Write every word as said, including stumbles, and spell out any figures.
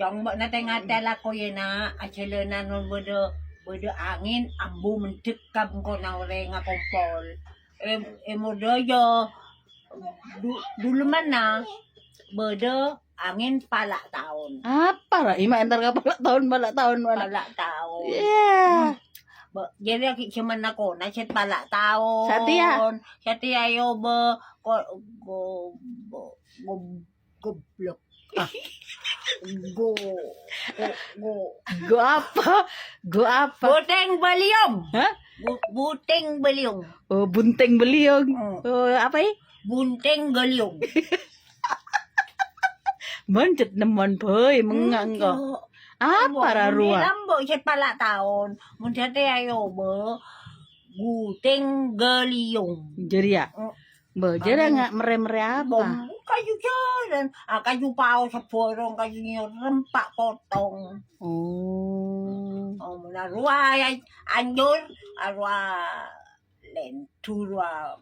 Cong, bâ'na tè-ngatè lako, yâ, Na'. Ajhâlânan mon bâdâ, bâdâ angèn, ambu mendhek ka bengkona orèng akompol. Em-, èmodâjâ du-, dulemmanna bâdâ angèn pala' taon. Apa la? Ima entar ka pala' taon, pala' taon, pala'. Pala' taon. Iya. Bâ-, jârèya ghi' jhâmanna kona sè pala' taon. Satèya. Satèya yobâ ko-, go-, go-, go-, goblok. Ah. Go-, go-, go-, Go apa? Go apa? Butèng beliung. Hah? Bu-, butèng beliung. Oh, buntèng beliung. Hmm. Oh, apa, è? Buntèng geliung. Mon cè' nemmon bhâi mengnga' engko'. Apa ra rowa? Lambo sè pala' taon. Mon satèya yobâ butèng geliung. Jârèya. Mm. Bâ, jârèya nga' merrè-merrè apa? Bom, kaju jalan. Ah, kaju pao saborong, kaju nyorem, Pak, potong. Oh. Oh, mon rowa yâ anjur, rowa lendu, rowa